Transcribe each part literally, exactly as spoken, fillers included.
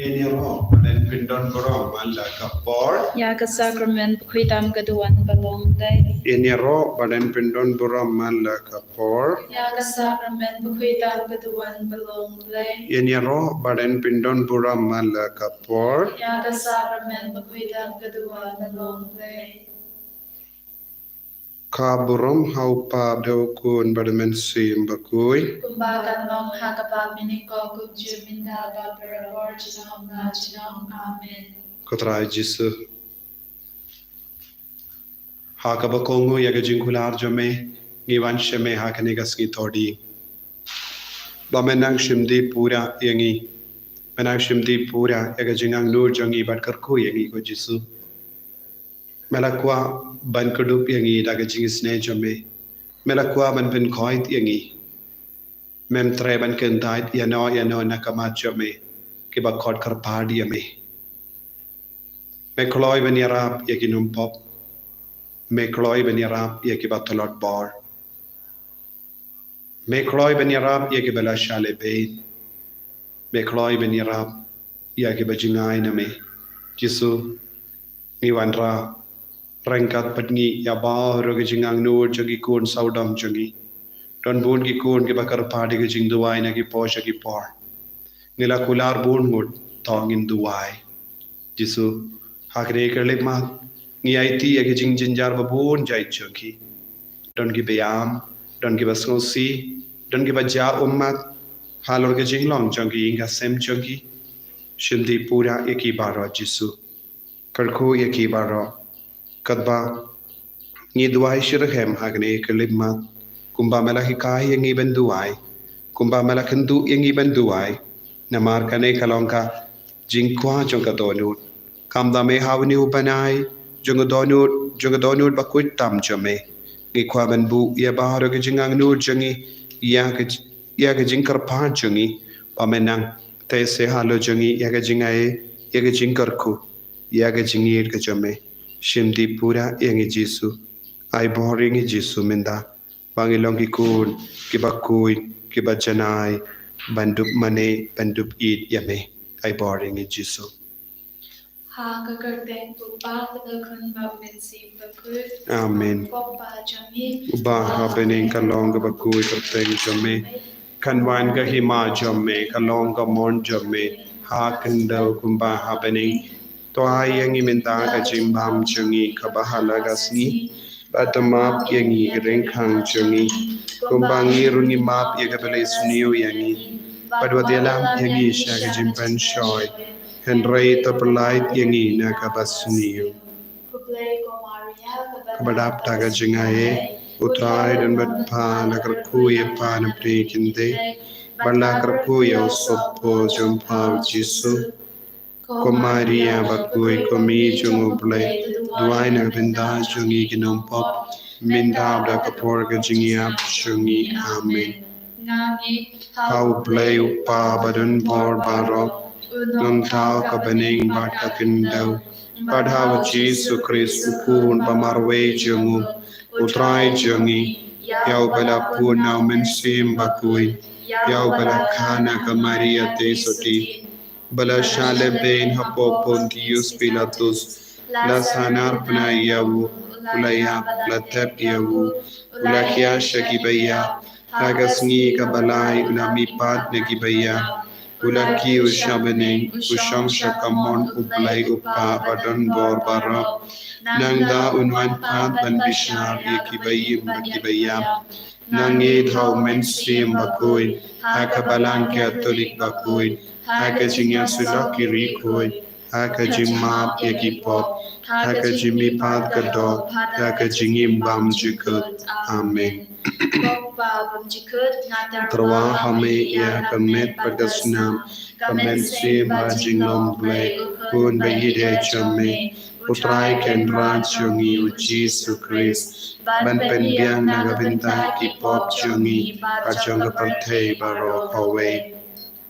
Ïaroh ba dang pyndon burom man la ka por. Ïa ka sakramen bakhuid tam ka duwan ba long Blei. Ïaroh ba dang pyndon burom man la ka por. Ïa ka sakramen bakhuid tam ka duwan ba long Blei. Ïaroh ba dang pyndon burom man la ka por. Ïa ka sakramen bakhuid tam ka duwan ba long Blei. Ka burom ha u Kpa bad ha u Khun bad ha u Mynsiem Bakhuid. Kumba kan long ha kaba mynnyngkong, kumjuh mynta bad barabor, junom la junom. Amen. Ko Trai Jisu, ha kaba kohnguh ïa ka jingkular jong me, ngi wan sha me ha kane ka sngi Thohdieng. Ba me nang shim dih pura ïa ngi. Me nang shim dih pura ïa ka jingangnud jong ngi bad kyrkhu ïa ngi, ko Jisu. Me la kwah ban kdup ïa ngi da ka jingisynei jong me. Me la kwah ban pynkhuid ïa ngi. Mem treh ban kyndait ïano ïano na ka mat jong me kiba khot kyrpad ïa me. Me kloi ban ïarap ïa ki nongpop. Me kloi ban ïarap ïa kiba tlot bor. Me kloi ban ïarap ïa kiba la shah lehbeiñ. Me kloi ban ïarap ïa kiba jngai na me. Jisu, ngi wanrah ryngkat bad ngi ïa baroh ki jingangnud jong ki khun sawdong jong ngi. Don bun ki khun kiba kyrpad ïa ki jingduwai na ki por sha ki por. Ngi la kular bun ngut, to ngin duwai. Jisu, ha kane ka khyllipmat, ngi aiti ïa ki jingjynjar ba bun jait jong ki. Don kiba ïam, don kiba sngewsih, don kiba jah ummat halor ka jinglong jong ki ïing ka sem jong ki. Shim dih pura ïa ki baroh, Jisu. Kyrkhu ïa ki baroh. Katba ngi duwai shitrhem ha kane ka khyllipmat, kumba me la hikai ïa ngi ban duwai, kumba me la kynduh ïa ngi ban duwai. Namar kane ka long ka jingkwah jong ka dohnud. Kam da me ha une u bnai jong ka dohnud, jong ka dohnud bakhuid tam jong me, ngi kwah ban buh ïa baroh ki jingangnud jong ngi ïa ka, ïa ka jingkyrpad jong ngi, ba me nang teh seh halor jong ngi ïa ka jingai, ïa ka jingkyrkhu, ïa ka jingïeit ka jong me. Shim dih pura ïa ngi, Jisu. Ai bor ïa ngi, Jisu, mynta ba ngi long ki khun kiba khuid, kiba janai ban dup mane, ban dup ïeit ïa me. Ai bor ïa ngi, Jisu. Ha ka kyrteng u Kpa, bad u Khun bad u Mynsiem Bakhuid. Amen. Pop ba jong ngi uba ha bneng, ka long kaba khuid kyrteng jong me. Kan wan ka hima jong me, ka long ka mon jong me ha khyndew kumba ha bneng. To ai ïa ngi mynta ka jingbam jong ngi kaba ha la ka sngi. Bad to map ïa ngi ki jingkhang jong ngi, kumba ngi ruh ngi map ïa kiba leh sniew ïa ngi. Bad wat ïalam ïa ngi sha ka jingpynshoi, hynrei to pyllait ïa ngi na kaba sniew. Kaba dap da ka jingaiei. U Trai don bad pha, la kyrkhu ïa pha na pdeng ki kynthei, bad la kyrkhu ïa u sohpop jong pha, u Jisu. Ko Maria bakhuid, ko Mei jong u Blei, duwai na ka bynta jong ngi ki nongpop, mynta bad ha ka por ka jingïap jong ngi. Amen. Nga ngeit ha u Blei u Kpa badonbor baroh, u nongthaw ka bneng bad ka khyndew, bad ha u Jisu Khrist, u Khun ba marwei jong u, u Trai jong ngi, ïa uba la pun na u Mynsiem Bakhuid, ïa uba la kha na ka Maria Theisotti, ba la shah lehbeiñ hapoh Pontius Pilatus, la sahnarphna ïa u, u la ïap, la thep ïa u, u la khia sha kiba ïap, ha ka sngi kaba lai u la mihpat na kiba ïap, u la kiew sha bneng, u shong sha kamon u Blei u Kpa badonbor baroh. Nangta un wan pat ban bishar ïa kiba im bad kiba ïap. Nga ngeit ha u Mynsiem Bakhuid, ha ka Balang Katholik bakhuid, ha ka jingïasyllok ki riewkhuid, ha ka jingmap ïa ki pop, ha ka jingmihpat ka doh, ha ka jingim bymjukut. Amen. Ko Kpa bymjukut, nga tyrwa ha me ïa ka met bad ka snam, ka mynsiem bad jinglong Blei, u Khun ba ïeid jong me, u Trai Kynrad jong ngi u Jisu Khrist, ban pynbiang na ka bynta ki pop jong ngi bad jong ka pyrthei baroh kawei.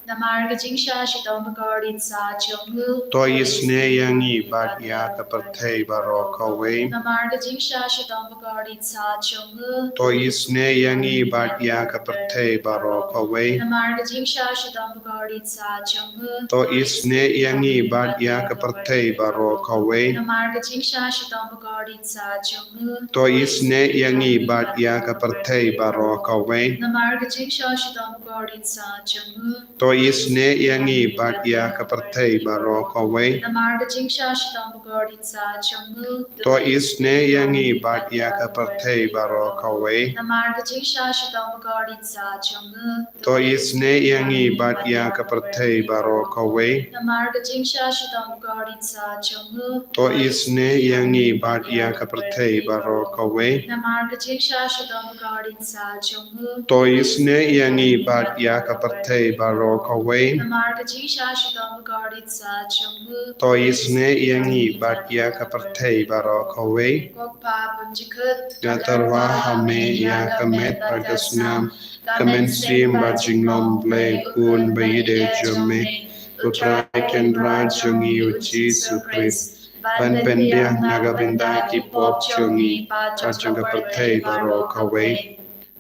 Namar ka jingshah shitom bakordit sah jong u. To isynei ïa ngi bad ïa ka pyrthei baroh kawei. Namar ka jingshah shitom bakordit sah jong u. To isynei ïa ngi bad ïa ka pyrthei baroh kawei. Namar ka jingshah shitom bakordit sah jong u. To isynei ïa ngi bad ïa ka pyrthei baroh kawei. Namar ka jingshah shitom bakordit sah jong u. To isynei ïa ngi bad ïa ka pyrthei baroh kawei. Namar ka jingshah shitom bakordit sah jong u. To isynei ïa ngi bad ïa ka pyrthei baroh kawei. Namar ka jingshah shitom bakordit sah jong u. To isynei ïa ngi bad ïa ka pyrthei baroh kawei. Namar ka jingshah shitom bakordit sah jong u. To isynei ïa ngi bad ïa ka pyrthei baroh kawei. Namar ka jingshah shitom bakordit sah jong u. To isynei ïa ngi bad ïa ka pyrthei baroh kawei. Namar ka jingshah shitom bakordit sah jong u. To isynei ïa ngi bad ïa ka pyrthei baroh kawei. Namar ka jingshah shitom bakordit sah jong u. To isynei ïa ngi bad ïa ka pyrthei baroh kawei. Ko Kpa bymjukut. Nga tyrwa ha me ïa ka met bad ka snam, ka mynsiem bad jinglong Blei u Khun ba ïeit jong me, U Trai Kynrad jong ngi U Jisu Khrist, ban pynbiang na ka bynta ki pop jong ngi bad jong ka pyrthei baroh kawei.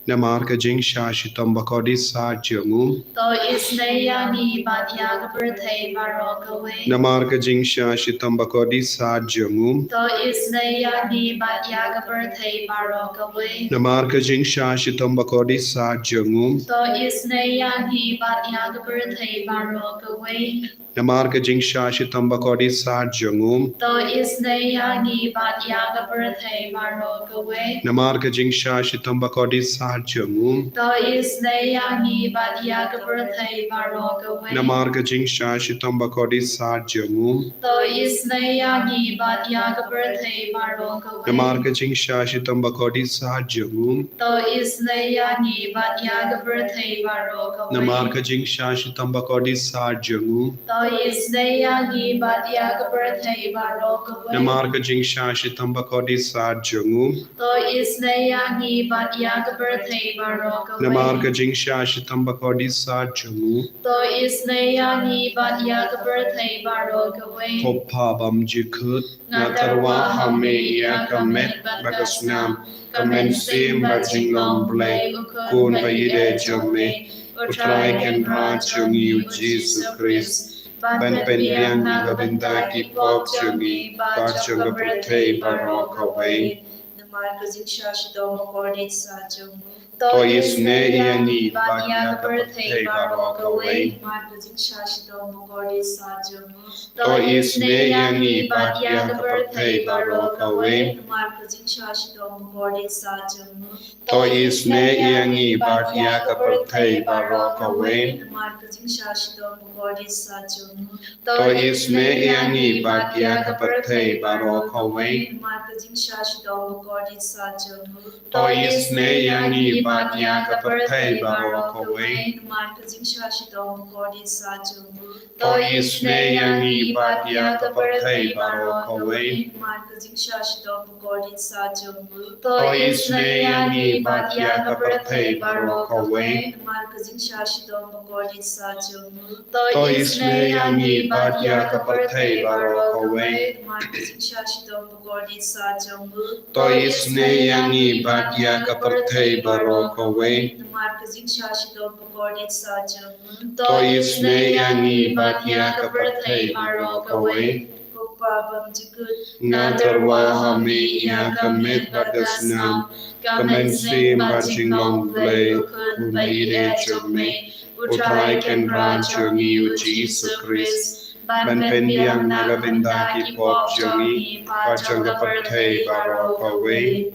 Namar ka jingshah shitom bakordit sah jong u. To isynei ïa ngi bad ïa ka pyrthei baroh kawei. Namar ka jingshah shitom bakordit sah jong u. To isynei ïa ngi bad ïa ka pyrthei baroh kawei. Namar ka jingshah shitom bakordit sah jong u. To isynei ïa ngi bad ïa ka pyrthei baroh kawei. Namar ka jingshah shitom bakordit sah jong u. To isynei ïa ngi bad ïa ka pyrthei baroh kawei. Namar ka jingshah shitom bakordit sah jong u. To isynei ïa ngi bad ïa ka pyrthei baroh kawei. Namar ka jingshah shitom bakordit sah jong u. To isynei ïa ngi bad ïa ka pyrthei baroh kawei. Namar ka jingshah shitom bakordit sah jong u. To isynei ïa ngi bad ïa ka pyrthei baroh kawei. Namar ka jingshah shitom bakordit sah jong u. To isynei ïa ngi bad ïa ka pyrthei baroh kawei. Namar ka jingshah shitom bakordit sah jong u. To isynei ïa ngi bad ïa ka pyrthei baroh kawei. Namar ka jingshah shitom bakordit sah jong u. To isynei ïa ngi bad ïa ka pyrthei baroh kawei. Ko Kpa bymjukut. Nga tyrwa ha me ïa ka met bad ka snam, ka mynsiem bad jinglong Blei u Khun ba ïeit jong me, U Trai Kynrad jong ngi U Jisu Khrist, ban pynbiang na ka bynta ki pop jong ngi bad jong ka pyrthei baroh kawei. Namar ka jingshah shitom bakordit sah jong u. To isynei ïa ngi bad ïa ka pyrthei baroh kawei. Namar ka jingshah shitom bakordit sah jong u. To isynei ïa ngi bad ïa ka pyrthei baroh kawei. Namar ka jingshah shitom bakordit sah jong u. To isynei ïa ngi bad ïa ka pyrthei baroh kawei. Namar ka jingshah shitom bakordit sah jong u. To isynei ïa ngi bad ïa ka pyrthei baroh kawei. Namar ka jingshah shitom bakordit sah jong u. To isynei ïa ngi bad ïa ka pyrthei baroh kawei. Namar ka jingshah shitom bakordit sah jong u. To isynei ïa ngi bad ïa ka pyrthei baroh kawei. Namar ka jingshah shitom bakordit sah jong u. To isynei ïa ngi bad ïa ka pyrthei baroh kawei. Namar ka jingshah shitom bakordit sah jong u. To isynei ïa ngi bad ïa ka pyrthei baroh kawei. Namar ka jingshah shitom bakordit sah jong u. To isynei ïa ngi bad ïa ka pyrthei baroh kawei. Namar ka jingshah shitom bakordit sah jong u. To isynei ïa ngi bad ïa ka pyrthei baroh kawei. Ko Kpa bymjukut. Nga tyrwa ha me ïa ka met bad ka snam, ka mynsiem bad jinglong Blei u Khun ba ïeit jong me, U Trai Kynrad jong ngi U Jisu Khrist, ban pynbiang na ka bynta ki pop jong ngi bad jong ka pyrthei baroh kawei.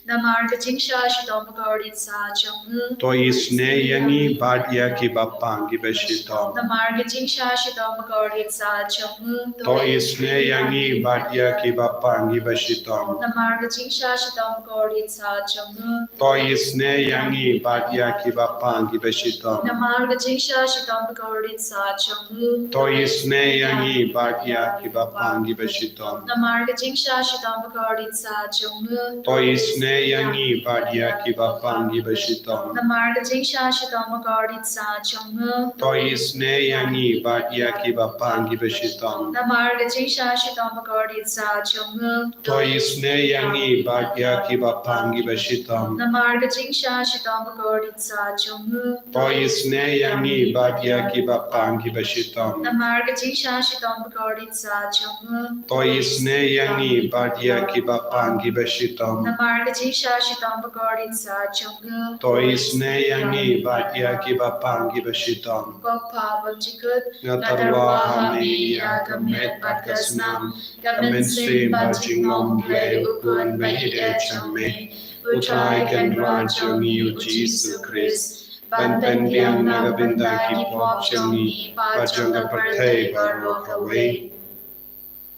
Namar ka jingshah shitom bakordit sah jong u. To isynei ïa ngi bad ïa ki bapang kiba shitom. Namar ka jingshah shitom bakordit sah jong u. To isynei ïa ngi bad ïa ki bapang kiba shitom. Namar ka jingshah shitom bakordit sah jong u. To isynei ïa ngi bad ïa ki bapang kiba shitom. Namar ka jingshah shitom bakordit sah jong u. To isynei ïa ngi bad ïa ki bapang kiba shitom. Namar ka jingshah shitom bakordit sah jong u. To isynei ïa ngi bad ïa kiba pang kiba shitom. Namar ka jingshah shitom bakordit said jong u. To isynei ïa ngi bad ïa kiba pang kiba shitom. Namar ka jingshah shitom bakordit said jong u. To isynei ïa ngi bad ïa kiba pang kiba shitom. Namar ka jingshah shitom bakordit said jong u. To isynei ïa ngi bad ïa kiba pang kiba shitom. Namar ka jingshah shitom bakordit said jong u. To isynei ïa ngi bad ïa kiba pang kiba shitom. Namar ka jingshah shitom bakordit said jong u. To isynei ïa ngi bad ïa kiba pang kiba shitom. Ko Kpa bymjukut, nga tyrwa ha me ïa ka met bad ka snam, ka mynsiem bad jinglong Blei u Khun ba ïeit jong me, u Trai Kynrad jong ngi u Jisu Khrist, ban pynbiang na ka bynta ki pop jong ngi bad jong ka pyrthei baroh kawei.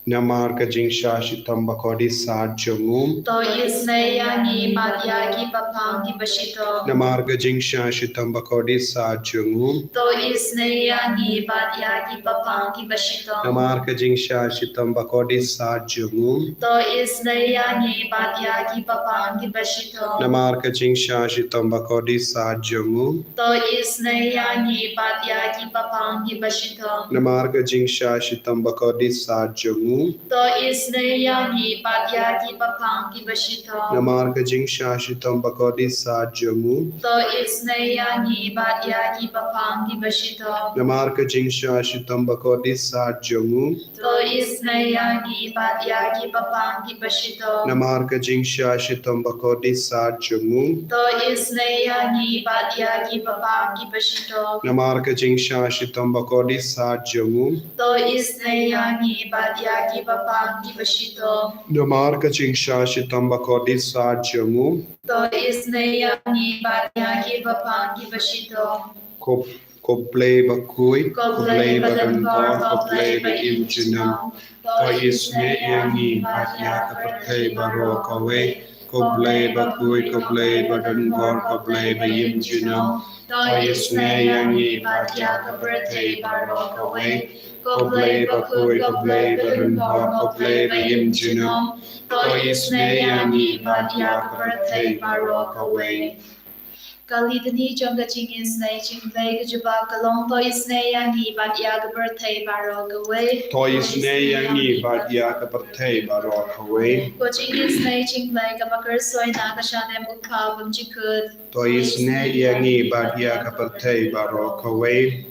Namar ka jingshah shitom bakordit said jong u. To isynei ïa ngi bad ïa kiba pang kiba shitom. Namar ka jingshah shitom bakordit said jong u. To isynei ïa ngi bad ïa kiba pang kiba shitom. Namar ka jingshah shitom bakordit said jong u. To isynei ïa ngi bad ïa kiba pang kiba shitom. Namar ka jingshah shitom bakordit said jong u. To isynei ïa ngi bad ïa kiba pang kiba shitom. Namar ka jingshah shitom bakordit said jong u. To isynei ïa ngi bad ïa kiba pang kiba shitom. Namar ka jingshah shitom bakordit said jong u. To isynei ïa ngi bad ïa kiba pang kiba shitom. Namar ka jingshah shitom bakordit said jong u. To isynei ïa ngi bad ïa kiba pang kiba shitom. Namar ka jingshah shitom bakordit said jong u. To isynei ïa ngi bad ïa kiba pang kiba shitom. Namar ka jingshah shitom bakordit said jong u. To isynei ïa ngi bad ïa kiba pang kiba shitom. Namar ka jingshah shitom bakordit said jong u. To isynei ïa ngi bad ïa kiba pang kiba shitom. Ko, ko Blei bakhuid, ko Blei badonbor, ko Blei ba im junom. To isynei ïa ngi bad ïa ka pyrthei baroh kawei. Ko Blei bakhuid, ko Blei badonbor, ko Blei ba im junom. To isynei ïa ngi bad ïa ka pyrthei baroh kawei. Ko Blei bakhuid, ko Blei badonbor, ko Blei ba im junom. To isynei ïa ngi bad ïa ka pyrthei baroh kawei. Ka litany jong ka jingisynei jong U Blei ka jubab ka long, to isynei ïa ngi bad ïa ka pyrthei baroh kawei. To isynei ïa ngi bad ïa ka pyrthei baroh kawei. Ka jingisynei jong U Blei kaba kyrshoi na ka Shalem U Kpa bymjukut. To isynei ïa ngi bad ïa ka pyrthei baroh kawei.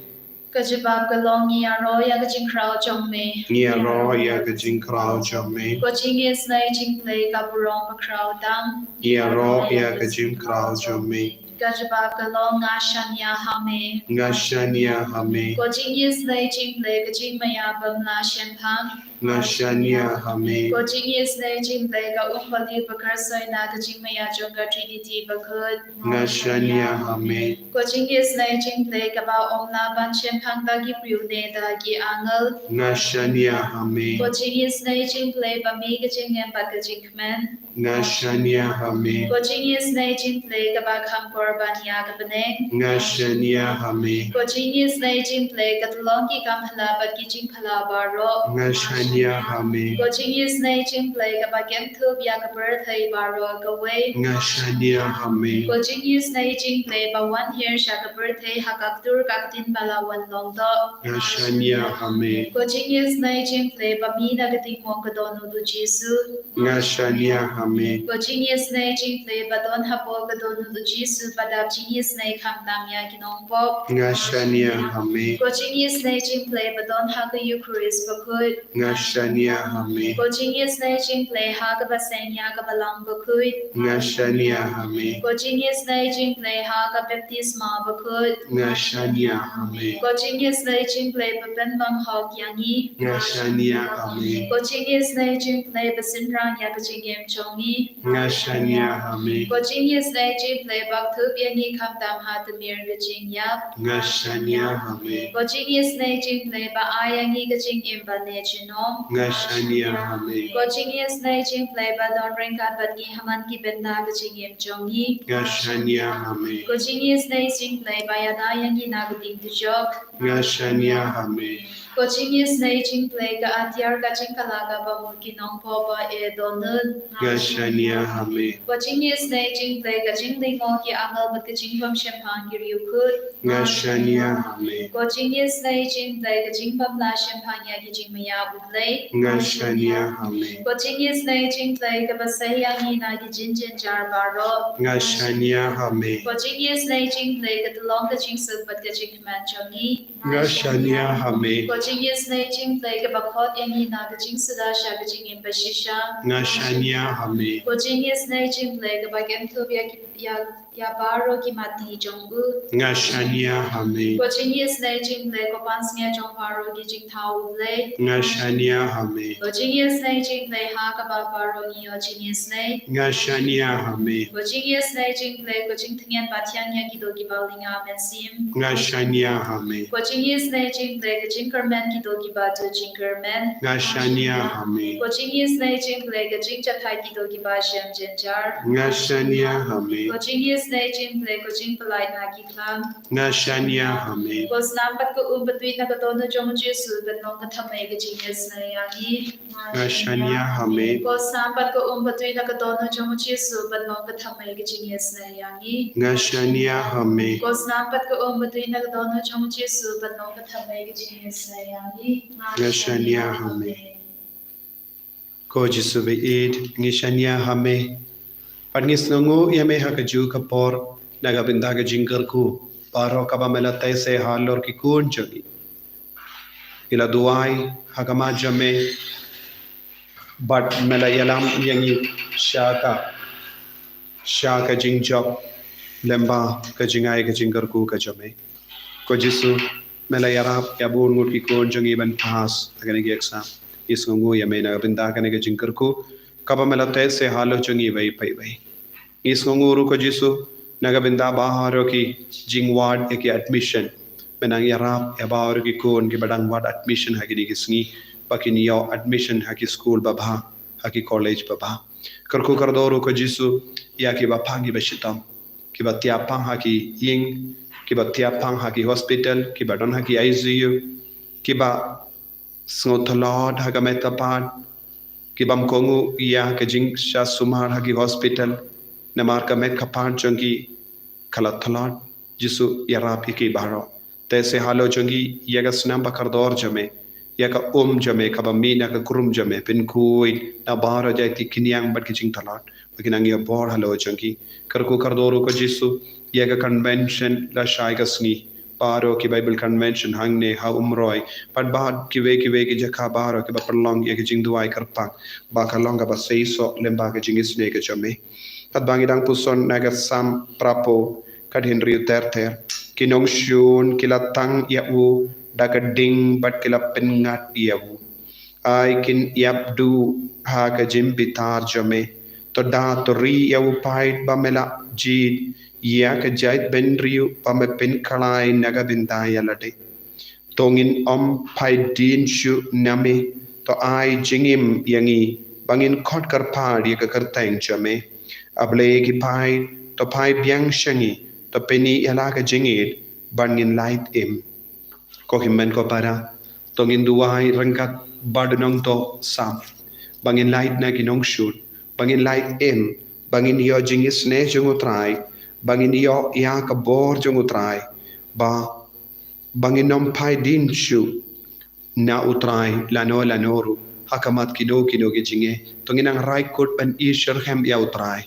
Ka jubab ka long, ngi ïaroh ïa ka jingkhraw jong me. Ngi ïaroh ïa ka jingkhraw jong me. Ka jingisynei jong U Blei ka burom bakhraw tam. Ngi ïaroh ïa ka jingkhraw jong me. Ka jubab ka long, nga shaniah ha me. Nga shaniah ha me. Ka jingisynei jong U Blei ka jingmaïa bym lah shemphang. Nga shaniah ha me. Ka jingisynei jong U Blei ka um ba kyrshoi na ka jingmaïa jong ka Trinity bakhuid. Nga shaniah ha me. Ka jingisynei jong U Blei kaba ym lah ban shemphang da ki briew ne da ki angel. Nga shaniah ha me. Ka jingisynei jong U Blei ba mih ka jingim bad ka jingkmen. Nga shaniah ha me. Ka jingisynei jong U Blei kaba kham kor ban ïa ka bneng. Nga shaniah ha me. Ka jingisynei jong U Blei ka tyllong ki kam phylla bad ki jingphylla baroh. Nga shaniah ha me. Ka jingisynei jong U Blei kaba kynthup ïa ka pyrthei baroh kawei. Nga shaniah ha me. Ka jingisynei jong U Blei ba wan hiar sha ka pyrthei ha ka ktur ka ktien ba la wan long doh. Nga shaniah ha me. Ka jingisynei jong U Blei ba mih na ka diengmong ka don u Jisu. Nga shaniah ha me. Ka jingisynei jong U Blei ba don hapoh ka don u Jisu ba dap jingisynei khamtam ïa ki nongpop. Nga shaniah ha me. Ka jingisynei jong U Blei ba don ha ka Eukharist bakhuid. Nga shaniah ha me. Ka jingisynei jong U Blei ha kaba seng ïa ka Balang bakhuid. Nga shaniah ha me. Ka jingisynei jong U Blei ha ka baptisma bakhuid. Nga shaniah ha me. Ka jingisynei jong U Blei ba pynbang hok ïa ngi. Nga shaniah ha me. Ka jingisynei jong U Blei ba synran ïa ka jingim jong ngi. Nga shaniah ha me. Ka jingisynei jong U Blei ba kthup ïa ngi khamtam ha tmier ka jingïap. Nga shaniah ha me. Ka jingisynei jong U Blei ba ai ïa ngi ka jingim ba ne junom. Nga shaniah ha me. Ko jingisynei jong U Blei ba don ryngkat bad ngi ha man ki bynta ka jingim jong ngi. Nga shaniah ha me. Ko jingisynei jong U Blei ba ïada ïa ngi na ka ding dujok. Nga shaniah ha me. Ko jingisynei jong U Blei ka atiar ka jingkylla kaba mut ki nongpop ba e dohnud. Nga shaniah ha me. Ko jingisynei jong U Blei ka jinglyngngoh ki angel bad ka jingbym shemphang ki riewkhuid. Nga shaniah ha me. Ko jingisynei jong U Blei ka jingbym lah shemphang ïa ki jingmaïa U Blei. Nga shaniah ha me. Ko jingisynei jong U Blei kaba sei ïa ngi na ki jingjynjar baroh. Nga shaniah ha me. Ko jingisynei jong U Blei ka tyllong ka jingsuk bad ka jingkmen jong ngi. Nga shaniah ha me. Ko jingisynei jong U Blei kaba khot ïa ngi na ka jingsuda sha ka jingim bashisha. Nga shaniah ha me. Ko jingisynei jong U Blei kaba kem thup ïa ki ïa ïa baroh ki mati jong u. Nga shaniah ha me. Ko jingisynei jong U Blei ko pansngiat jong baroh ki jingthaw U Blei. Nga shaniah ha me. Ko jingisynei jong U Blei ha kaba baroh ngi ïoh jingisynei. Nga shaniah ha me. Ko jingisynei jong U Blei ko jingtngen ba thiang ïa ki doh kiba lynga mynsiem. Nga shaniah ha me. Ko jingisynei jong U Blei ka jingkyrmen ki doh kiba duh jingkyrmen. Nga shaniah ha me. Ko jingisynei jong U Blei ka jingjahthait ki doh kiba shem jynjar. Nga shaniah ha me. Ko jingisynei jong U Blei ko jingpyllait na ki khlam. Nga shaniah ha me. Ko snam bad ko um bad tuid na ka dohnud jong U Jisu bad long ka thymmei ka jingisynei ïa ngi. Nga shaniah ha me. Ko snam bad ko um bad tuid na ka dohnud jong U Jisu bad long ka thymmei ka jingisynei ïa ngi. Nga shaniah ha me. Ko snam bad ko um bad tuid na ka dohnud jong U Jisu bad long ka thymmei ka jingisynei ïa ngi. Nga shaniah ha me. Ko Jisu ba ïeit, ngi shaniah ha me. Bad ngi sngewnguh ïa me ha kajuh ka por na ka bynta ka jingkyrkhu baroh kaba me la teh seh halor ki khun jong ngi. Ngi la duwai ha khmat jong me bad me la ïalam ïa ngi sha ka sha ka jingjop lyngba ka jingai ka jingkyrkhu ka jong me. Ko Jisu, me la ïarap ïa bun ngut ki khun jong ngi ban pass ha kane ka exam. Ngi sngewnguh ïa me na ka bynta kane ka jingkyrkhu kaba me la teh seh halor jong ngi iwei pa iwei. Ngi sngewnguh ruh ko Jisu na ka bynta baroh ki jingwad ïa ki admission. Me nang ïarap ïa baroh ki khun kiba dang wad admission ha kine ki sngi ba kin ïoh admission ha ki skul babha, ha ki college babha. Kyrkhu kyrdoh ruh ko Jisu ïa kiba pang kiba shitom, kiba thiah pang ha ki ïing, kiba thiah pang ha ki hospital, kiba don ha ki I C U, kiba sngew tlot ha ka met ka phad, kibym kohnguh ïa ka jingshah sumar ha ki hospital namar ka met ka phad jong ki ka la tlot. Jisu, ïarap ïa ki baroh. Teh seh halor jong ngi ïa ka snam ba kordor jong me, ïa ka um jong me kaba mih na ka krum jong me, pynkhuid na baroh jait ki khñiang bad ki jingtlot ba kin nang ïoh bor halor jong ki. Kyrkhu kyrdoh ruh ko Jisu ïa ka convention lashai ka sngi, baroh ki Bible convention hangne ha Umroi bad bad kiwei kiwei ki jaka baroh kiba pynlong ïa ka jingduwai kyrpang ba ka long kaba seisoh lyngba ka jingisynei ka jong me. Katba ngi dang puson na ka Salm phra phew, ka dkhot hynriew ter ter: Ki nongshun ki la tang ïa u da ka ding bad ki la pynngat ïa u. Ai kin ïap duh ha ka jingbitar jong me. To da to ri ïa u paid ba me la jied, ïa ka jaitbynriew ba me pynkhlaiñ na ka bynta ïa lade. To ngin ym phai dien shuh na me. To ai jingim ïa ngi ba ngin khot kyrpad ïa ka kyrteng jong me. A Blei ki paid, to phai biang sha ngi. To pyni ïa la ka jingïeit ba ngin lait im. Ko hynmen ko para, to ngin duwai ryngkat bad u nongthoh Salm ba ngin lait na ki nongshun, ba ngin lait im, ba ngin ïoh jingisynei jong u Trai, ba ngin ïoh ïa ka bor jong u Trai, ba ba ngin ym phai dien shuh na u Trai lano lano ruh ha khmat kino kino ki jingeh. To ngin nang rai kut ban ïeit shitrhem ïa u Trai.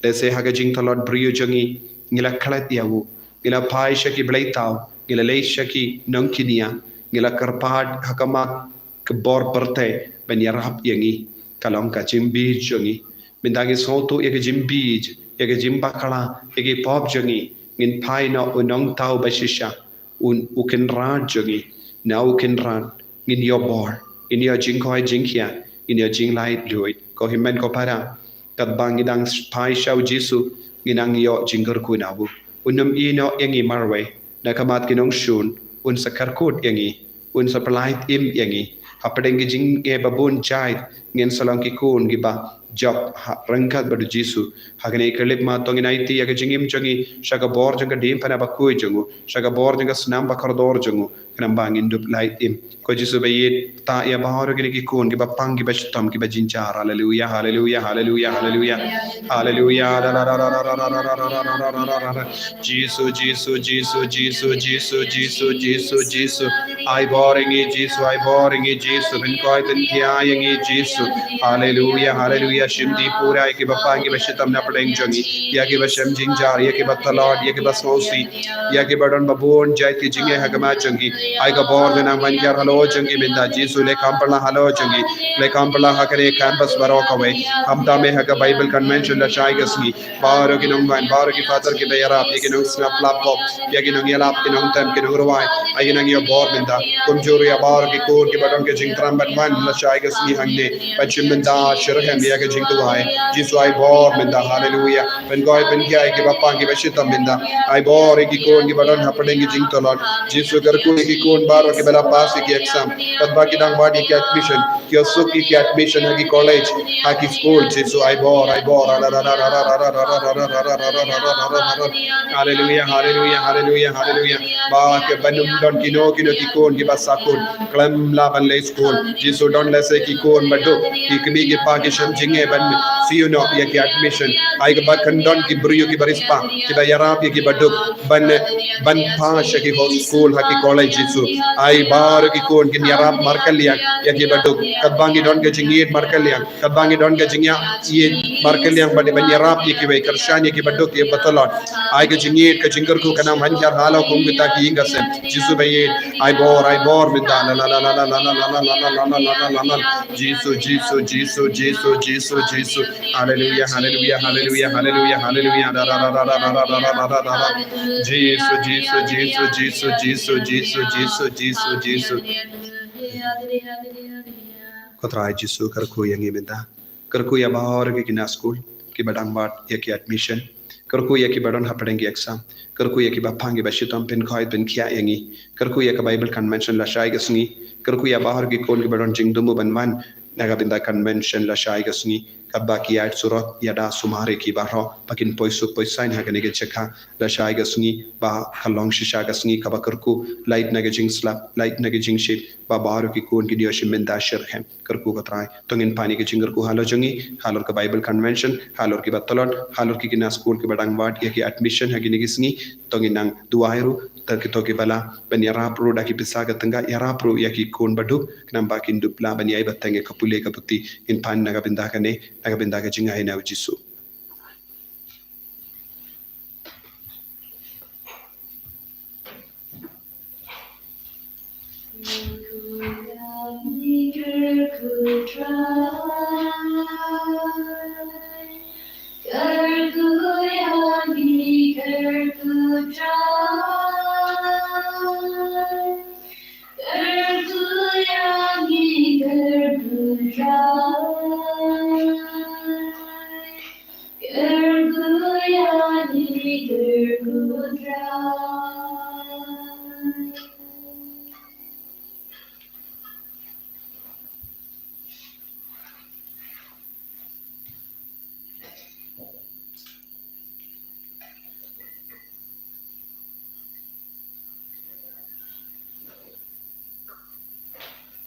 Lehse ha ka jingtlot briew jong ngi, ngi la klet ïa u, ngi la phai sha ki blei thaw, ngi la leit sha ki nongkñia, ngi la kyrpad ha khmat ka bor pyrthei ban ïarap ïa ngi. Ka long ka jingbieit jong ngi. Mynta ngi sngewthuh ïa ka jingbieit, ïa ka jingbakla ïa ki pop jong ngi, ngin phai na u nongthaw bashisha, u, u Kynrad jong ngi. Na u Kynrad ngin ïoh bor, ngin ïoh jingkoit jingkhiah, ngin ïoh jinglaitluid. Ko hynmen ko para, katba ngi dang phai sha u Jisu, ngin nang ïoh jingkyrkhu na u. Un ym ïehnoh ïa ngi marwei na khmat ki nongshun. Un sa kyrkhu ïa ngi, un sa pyllait im ïa ngi. Hapdeng ki jingeh ba bun jait ngin sa long ki khun kiba jop ha ryngkat bad u Jisu. Ha kane ka clip ma to ngin aiti ïa ka jingim jong ngi sha ka bor jong ka diengphna bakhuid jong u, sha ka bor jong ka snam ba kordor jong u. Khnang ba ngin dup lait im. Ko Jisu ba ïeit, tah ïa baroh kine ki khun kiba pang, kiba shitom, kiba jynjar. Haleluya, haleluya, haleluya, haleluya. Haleluya. Jisu, Jisu, Jisu. Ai bor ïa ngi Jisu, ai bor ïa ngi Jisu. Pynkoit pynkhia ïa ngi Jisu. Haleluya, haleluya. Shim dih pura ïa kiba pang, kiba shitom na pdeng jong ngi. Ïa kiba shem jynjar, ïa kiba tlot, ïa kiba sngewsih, ïa kiba don ba bun jait ki jingeh ha khmat jong ki. Ai ka bor ka nang ban hiar halor jong ki mynta Jisu, leh kam pynlah halor jong ki. Leh kam pynlah ha kane ka campus baroh kawei. Khamtam eh ha ka Bible Convention lashai ka sngi. Baroh ki nongwan, baroh ki father kiba ïarap, ïa ki nongsngap laptop, ïa ki nongïalap, ki nongtem, ki nongrwai. Ai ki nang ïoh bor mynta. Kumjuh ruh ïa baroh ki khun kiba don ka jingthrang ban wan lashai ka sngi hangne. Ban shim bynta shitrhem ïa ka jingduwai. Jisu ai bor mynta, haleluya. Pynkoit pynkhia ïa kiba pang kiba shitom mynta. Ai bor ïa ki khun kiba don hapdeng ki jingtlot. Jisu kyrkhu ïa ki khun baroh kiba la pass ïa ki exam. Katba ki dang wad ïa ki admission. Ki ïoh suk ïa ki admission ha ki college, ha ki school. Jisu ai bor, ai bor. Haleluya, haleluya, haleluya, haleluya. Ba ki ban ym don kino kino ki khun kiba sahkut. Khlem lah ban leit skul. Jisu don lehse ki khun ba duk, ki kmie ki kpa ki shem jingeh ban siew noh ïa ki admission. Ai kaba kan don ki briew kiba riewspah, kiba ïarap ïa kiba duk ban, ban pass ïa ki ha skul ha ki college Jisu. Ai baroh ki khun kin ïarap markylliang ïa kiba duk. Katba ngi don ka jingïeit markylliang. Katba ngi don ka jingïa, ïeit markylliang bad ban ïarap ïa kiwei, kyrshan ïa kiba duk, ïa kiba tlot. Ai ka jingïeit, ka jingkyrkhu ka nang ban hiar halor kum kita ki ïing ka sem. Jisu ba ïeit, ai bor, ai bor mynta. Jisu, Jisu, Jisu, Jisu, Jisu, Jisu. Haleluya, haleluya, haleluya, haleluya, haleluya. Jisu, Jisu, Jisu, Jisu. Ko Trai Jisu, kyrkhu ïa ngi mynta. Kyrkhu ïa baroh ki khynnah skul kiba dang wad ïa ki admission. Kyrkhu ïa kiba don hapdeng ki exam. Kyrkhu ïa kiba pang kiba shitom, pynkoit pynkhiah ïa ngi. Kyrkhu ïa ka Bible Convention lashai ka sngi. Kyrkhu ïa baroh ki khun kiba don jingthmu ban wan na ka bynta convention lashai ka sngi. Katba ki ïaid surok, ïada sumar ïa ki baroh ba kin poi suk poi saiñ ha kane ka jaka lashai ka sngi, ba ka long shisha ka sngi kaba kyrkhu, lait na ka jingslap, lait na ka jingshit, ba baroh ki khun kin ïoh shim bynta shitrhem. Kyrkhu ko Trai. To ngin pan ïa ka jingkyrkhu halor jong ngi, halor ka Bible Convention, halor kiba tlot, halor ki khynnah skul kiba dang wad ïa ki admission ha kine ki sngi. To ngin nang duwai ruh, to ki, to kiba lah ban ïarap ruh da ki pisa ka tyngka, ïarap ruh ïa ki khun ba duk, khnang ba kin dup lah ban ïai bteng ïa ka pule ka puthi. Ngin pan na ka bynta kane, na ka bynta ka jingai na u Jisu.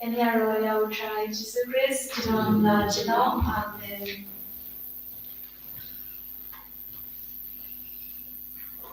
Ngin ïaroh ïa u Trai Jisu Khrist, ki don la jong. Amen.